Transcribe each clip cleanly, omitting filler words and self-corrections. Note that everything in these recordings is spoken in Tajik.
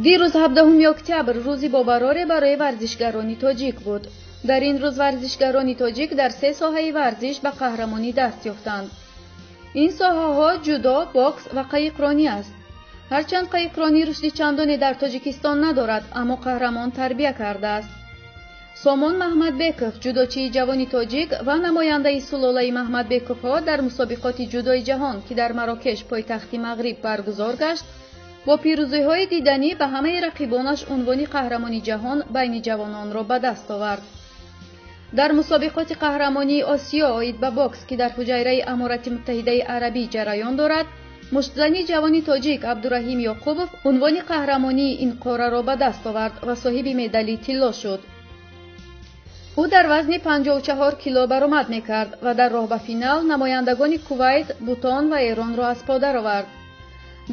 Дирӯз, 17 октябр, рӯзи бобароре барои варзишгарони тоҷик буд. Дар ин рӯз варзишгарони тоҷик дар се соҳаи варзиш ба қаҳрамонӣ даст ёфтанд. Ин соҳаҳо ҷудо, бокс ва қайиқронӣ аст. Ҳарчанд қайиқронӣ рушди чандоне дар Тоҷикистон надорад, аммо қаҳрамон тарбия кардааст. Сомон Маҳмадбеков, ҷудочии ҷавони тоҷик ва намояндаи сулолаи Маҳмадбековҳо, дар мусобиқоти ҷудои ҷаҳон, ки дар Марокеш, пойтахти Мағриб, баргузор гашт, бо пирӯзиҳои диданӣ ба ҳамаи рақибонаш унвони қаҳрамони ҷаҳон байни ҷавононро ба даст овард. Дар мусобиқоти қаҳрамонии Осиё оид ба бокс, ки дар Ҳуҷайраи Аморати Муттаҳидаи Арабӣ ҷараён дорад, муштзани ҷавони тоҷик Абдураҳим Ёқубов унвони қаҳрамонии ин қораро ба даст овард ва соҳиби медали тилло шуд. Ӯ дар вазни 54 кило баромад мекард ва дар роҳ ба финал намояндагони Кувайт, Бутон ва Эронро аз по даровард.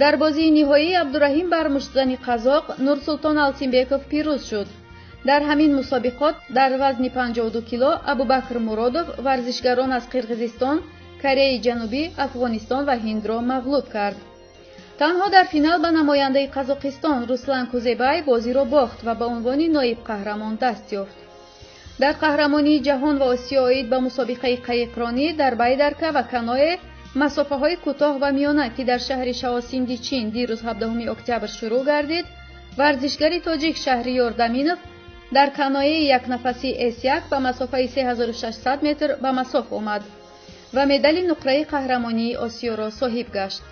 Дар бозии ниҳоӣ Абдураҳим бар муштзани қазоқ Нурсултон Алтинбеков пирӯз шуд. Дар ҳамин мусобиқот дар вазни 52 кило Абубакр Муродов варзишгарон аз Қирғизистон, Кореяи Ҷанубӣ, Афғонистон ва Ҳиндро мағлуб кард. Танҳо дар финал ба намояндаи Қазоқистон Руслан Кузебай бозиро бохт ва ба унвони ноиб қаҳрамон даст ёфт. Дар қаҳрамонии ҷаҳон ва Осиё оид ба мусобиқаи қайиқронӣ дар байдарка ва каноэ масофаҳои кӯтоҳ ва миёна, ки дар шаҳри Шаосинди Чин дирӯз, 17 октябр, шурӯъ гардид, варзишгари тоҷик Шаҳриёр Даминов дар каноэи якнафасии С1 ба масофаи 3600 метр ба масоф омад ва медали нуқраи қаҳрамонии Осиёро соҳиб гашт.